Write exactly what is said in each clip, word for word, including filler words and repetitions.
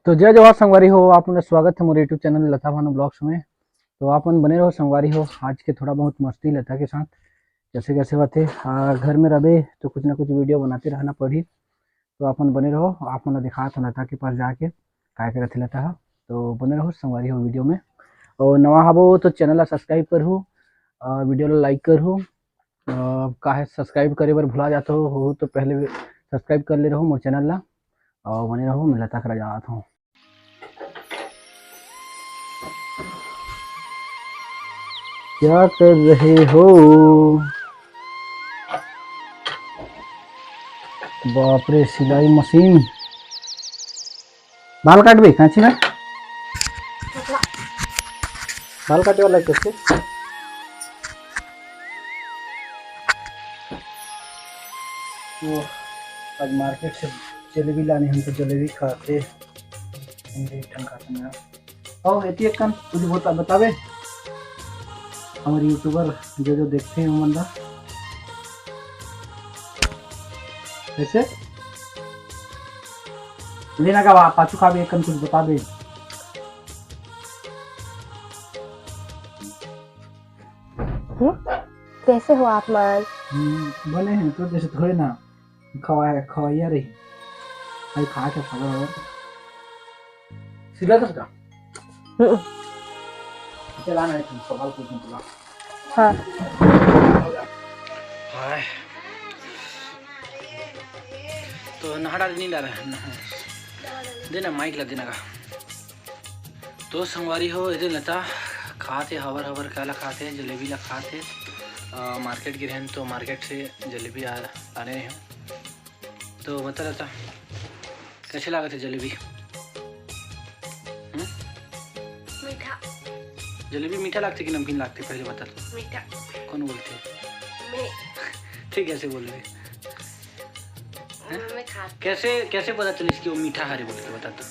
तो जय जोहार संगवारी हो, आप मन ला स्वागत है मोर YouTube चैनल लता भानु ब्लॉग्स में। तो आप मन बने रहो संगवारी हो, आज के थोड़ा बहुत मस्ती लता के साथ। जैसे कैसे बात है, आ, घर में रहे तो कुछ ना कुछ वीडियो बनाते रहना पड़ी। तो आप मन बने रहो, आप मन ला दिखात हो लता के पास जाके काय करत है लता हा। तो बने रहो संगवारी हो वीडियो में। और नवा हबो तो चैनल ला सब्सक्राइब करहू, वीडियो ला लाइक करहू। काहे सब्सक्राइब करे बर भुला जात हो, हो तो पहले सब्सक्राइब कर ले रहो मोर चैनल ला। और बने रहो, मैं लता करा जात हूँ। क्या कर रहे हो? बाप रे, सिलाई मशीन। बाल काटबे कैंची में? बाल काटे वाला कैसे? वो आज मार्केट से जलेबी लाने, हम तो जलेबी खाते। हम भी एक ठन खाते हैं। और एती एक कन कुछ बता, बतावे हमारे यूट्यूबर जो जो देखते हैं उमन ला। कैसे लेना का बा-, पाछू खाबे एक कन कुछ बतावे। हम्म? कैसे हो आप मन? हम्म, बने हैं तो जैसे थोड़े ना खवाए, खवाइया रही। भाई खा के खबर हो। सिला दस का? हम्म। चला ना, एक सवाल पूछने तुला। हाँ। हाय। तो नहा डाल नहीं डाला है, नहा। देना माइक ला देना का। तो संगवारी हो, एदे लता खात हे, हबर हबर काला खात हे, जलेबी ला खात हे। अ, मार्केट गे रहेन तो मार्केट से जलेबी आ, लाने रहे। तो बता लता, कैसे लागत हे जलेबी? हम्म? मीठा। जलेबी मीठा लागथे कि नमकीन लागथे, पहले बता तो। मीठा। कौन बोलथे? मैं। ठीक, कैसे बोल रहे? हैं? मैं खाती कैसे, कैसे पता चलिस कि वो मीठा हरे बोल के, बता तो।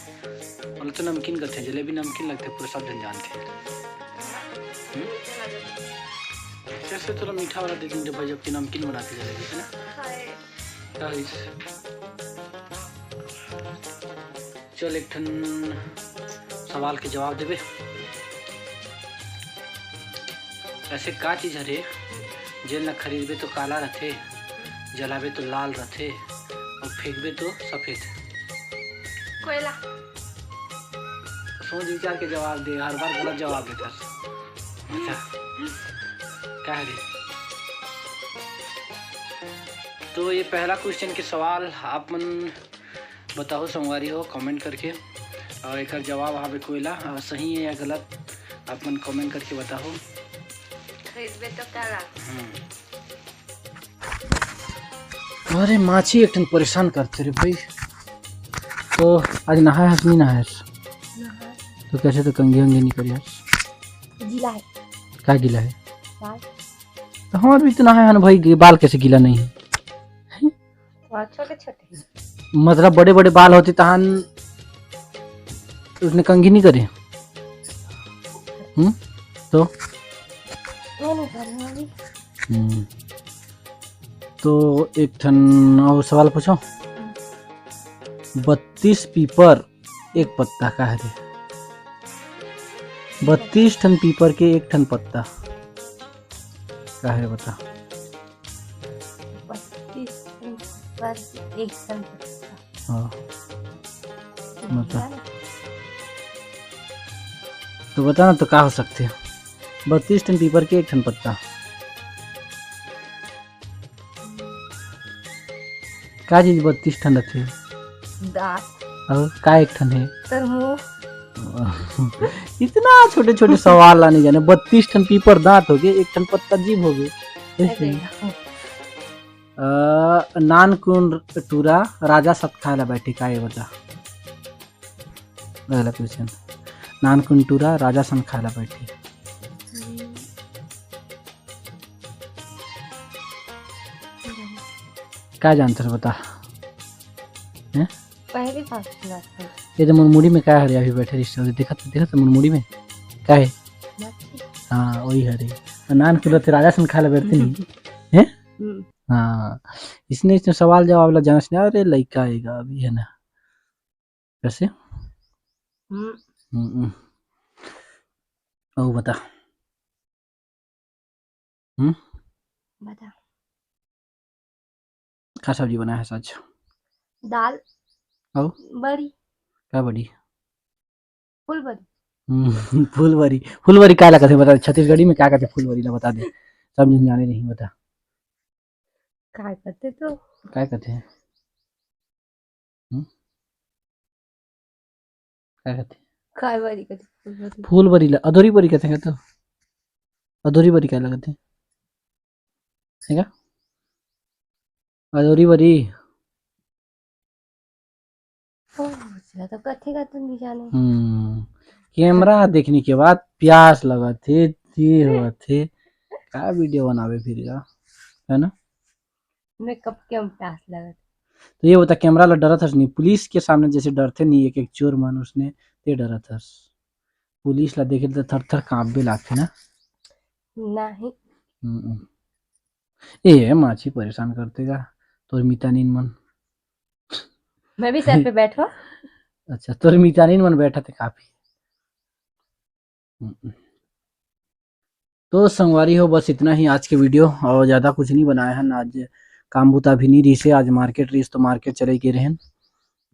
मतलब तो नमकीन कथे, जलेबी नमकीन लगथे, पूरा सब जन जानथे। हम्म? मीठा लगता। कैसे तोला मीठा वाला दे दिन रे भाई, जबकि नमकीन बनाथे जलेबी, है ना? हाय। क्या होइस? चल, एक ठन सवाल के जवाब देबे। ऐसे का चीज हरे, जेन ला खरीदबे तो काला रथे, जलाबे तो लाल रथे, और फेंकबे तो सफेद? कोयला। सोच विचार के जवाब दे, हर बार गलत जवाब देथस। अच्छा, का हरे? तो ये पहला क्वेश्चन के सवाल आप मन बताओ संगवारी हो comment करके, और एकर जवाब आवे कोयला, और सही है या गलत, आप मन comment करके बताओ। खरीदबे तो काला। हम्म। अरे माछी एक ठन परेशान करथे रे भाई। तो आज नहाए हस नहीं नहाए हस? नहाए। तो कैसे तो कंघी उंघी नहीं करे हस? गीला है। का गीला है? बाल। तो हमार भी तो नहाए हन भाई, बाल कैसे गीला नहीं है? और छोटे छोटे। मतलब बड़े बड़े बाल होते तहन उसने कंघी नहीं करे। हम्म, तो ये नहीं करना अभी। हम्म, तो एक ठन और सवाल पूछो। बत्तीस पीपर एक पत्ता का हरे? बत्तीस ठन पीपर के एक ठन पत्ता का हरे, बता। बत्तीस ठन पीपर के एक ठन पत्ता। हाँ। बता। तो बता ना, तो का हो सकथे? बत्तीस ठन पीपर के एक ठन पत्ता। का चीज बत्तीस ठन रथे? दांत। और का एक ठन है? तरमो। इतना छोटे छोटे सवाल ला नहीं जाने। बत्तीस ठन पीपर दांत हो गए, एक ठन पत्ता जीभ हो गए। अरे। अ, नानकुन टूरा राजा सत खाए ला बैठे, का ये बता? अगला क्वेश्चन, नानकुन टूरा राजा सन खाए ला बैठे। का जानथस बता? हैं? पहली बार सुना था। ये तो मुरमुरी में का हरे अभी बैठे रिश्ते होते, देखत, देखत मुरमुरी में का है? मछली। हाँ, वही हरे। नानकुन टूरा ते राजा सन खाए ला बैठते नहीं। हैं? हम्म। हाँ, इसने, इसने सवाल जवाब ला जानस नहीं। अरे लइका आएगा अभी, है ना? कैसे? हम्म, हम्म, हम्म। अउ बता। हम्म? बता। का सब्जी बनाए हस आज? दाल, अउ? बड़ी, का बड़ी? फूल बड़ी। हम्म, फूलबरी। फूलबरी का लगथे, बता। छत्तीसगढ़ी में का कथे फूलबरी ला, बता दे। सब झन जाने नहीं, बता। काय करते तो? का कथे? हम्म? का कथे? काय बड़ी करते फूल बड़ी। फूलबरी ला अदोरी बरी कथे का तो? अदोरी बरी का लगथे? है का? अदोरी बरी। ओ, चला तो कथे का तो नहीं जाने। हम्म, कैमरा देखने के बाद प्यास लगत हे, ये होत हे, का वीडियो बनावे फिर का, है ना? मैं कब के हम प्यास लगत। तो ये बता, कैमरा ला डरत हस नहीं? पुलिस के सामने जैसे डरथे नहीं एक एक चोर मन, उसने ते डरत हस। पुलिस ला देखे तो थर थर कांपबे लागथे ना। नहीं। हम्म। ए माछी परेशान करथे का तोर मितानिन मन? मैं भी सर पे बैठो। अच्छा, तोर मितानिन मन बैठा थे काफी। हम्म। तो संगवारी हो, बस इतना ही आज के वीडियो, और ज़्यादा कुछ नहीं बनाए हन। आज काम बुता भी नहीं रहिसे, आज मार्केट रहिस तो मार्केट चले गए रहन,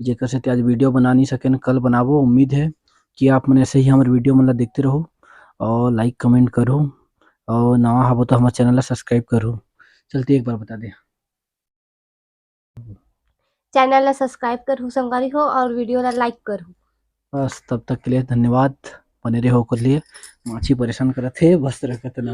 जेकर सेती आज वीडियो बना नहीं सकेन। कल बनाबो। उम्मीद है कि आप मन ऐसे ही हमर वीडियो मन ला देखते रहो और लाइक कमेंट करो और नवा हबो तो हमर चैनल ला सब्सक्राइब करो। चलते एक बार बता दे। चैनल ला सब्सक्राइब करहु संगवारी हो और वीडियो ला लाइक करहु। बस तब तक के लिए धन्यवाद। बने रहो ओकर लिए। माछी परेशान करत हे, बस रखत ना।